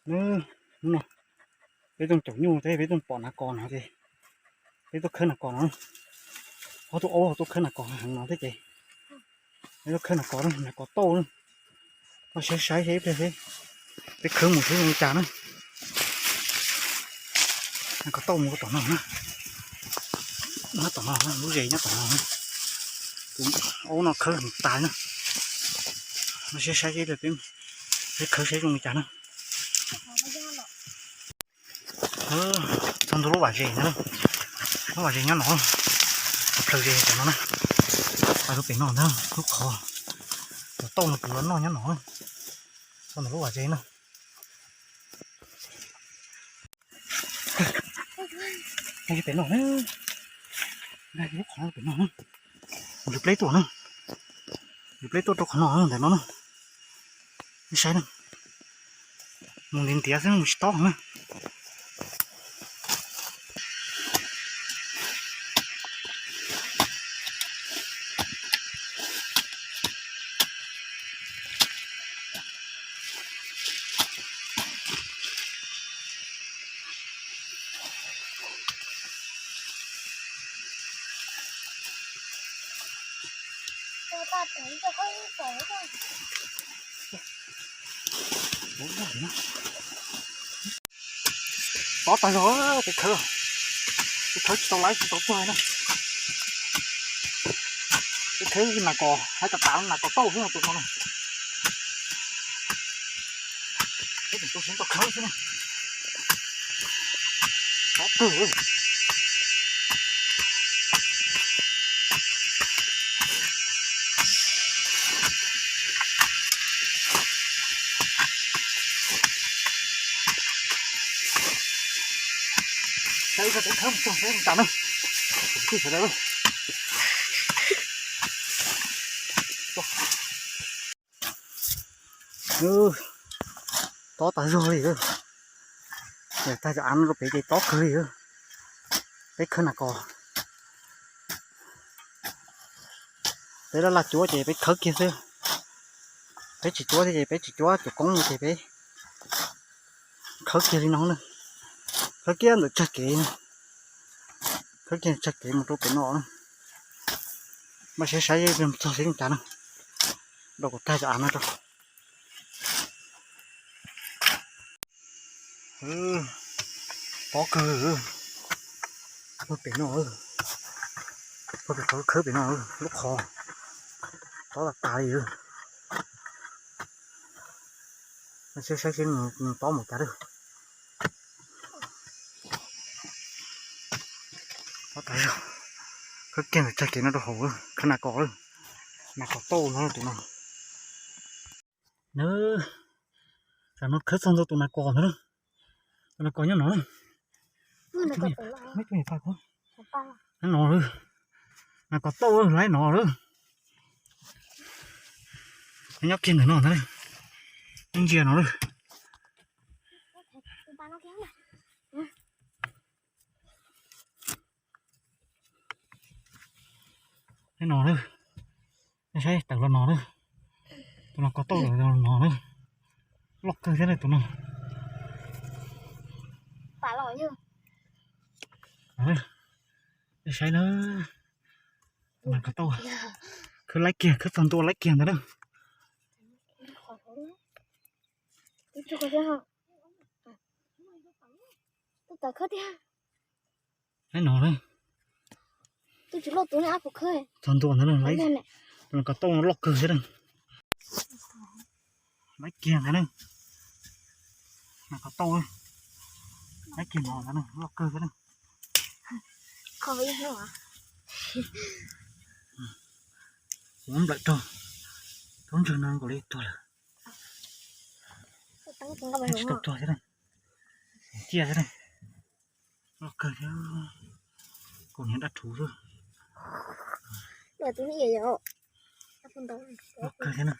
Nws, no, peb tuaj caum nyuj thiab peb tuaj pom nas kos no ces peb tuaj khawb nas kos no. Ob tug aub tuaj khawb nas kos heev no thiab ces peb tuaj khawb nas kos, nas kos tauj na. Koj saib saib seb ib pliag seb peb khawb mus seb zoo li cas na. Nas kos tauj mus tom no na. Nyob tom no, lub zes nyob tom no. Tus aub no khawb heev tas na. Koj saib saib seb ib pliag peb khawb seb zoo li cas na. Txog ntua lub vam zes ntag, lub vam zes nyob no, plhaws zes tom no na. Pais rau pem no ntag, lub qhov cov tauj no kuv los noj nyob no. Txog ntawm lub vam zes na. Pem no, lub qhov pem no, yus pleb tuaj na, yus pleb tuaj rau qhov no ntawm no na. Saib na, mus ntiav ntiav xwb mus tsis tob na. Tob tag zog, peb khawb, peb khawb tsis tau laib tsis tau tuag na. Peb khawb nas kos hais tas tas nas kos tauj xwb no tus no na. Peb tseem tu siab tau khawb xwb na. Tob kawg. Saib ib pliag peb khawb mus txog seb tas na. Kwj sawv daws. Tob tas zog li. Tag cov av no rau pem ces tob kawg li. Peb khawb nas kos, peb laj laj cuab ces peb khawb kiag xwb. Peb tsis cuab thiab ces peb tsis cuab cuam koob li ces peb khawb kiag li no na. Khawb kiag ntawm tsag kev, khawb kiag tsag kev mus rau pem no na. Npaj siab saib txog seb li cas na, rau kom tag cov av no rau. Tob kawg. Pem no, pem qhov khawb pem no, lub qhov tob tas tas li. Saib saib seb nws tob mus cas lawm. Tob tas zog. Khawb kiag ntawm tsag kev no rau hauv, khawb nas kos, nas kos tauj no tus no. Tam no khawb txog ntua tus nas kos ntag na. Tus nas kos nyob no na. Nas kos tauj lawm, nas kos tauj lawm, lawv no lawm. Nyob kiag ntawm no ntag, ntsia no lawm. Lawv no lawm, saib tawm los no lawm. Tus nas kos tauj lawm no lawm. Loj kawg thiab na tus no. Saib na, tus nas kos tauj, khawb laib kiag, khawb txog ntua laib kiag ntag na. Laib no lawm. Txog ntua ntag na, tus nas kos tauj no loj kawg thiab na. Laib kiag ntag na. Nas kos tauj, laib kiag no ntag na, loj kawg thiab na. Kuv muab nplawm rau, tub ntswg no nkaus li tuag lawm. Tsis tau tuag thiab na, ciaj thiab na. Loj kawg thiab, kaus hniav dab rhuv xwb. Loj kawg thiab na.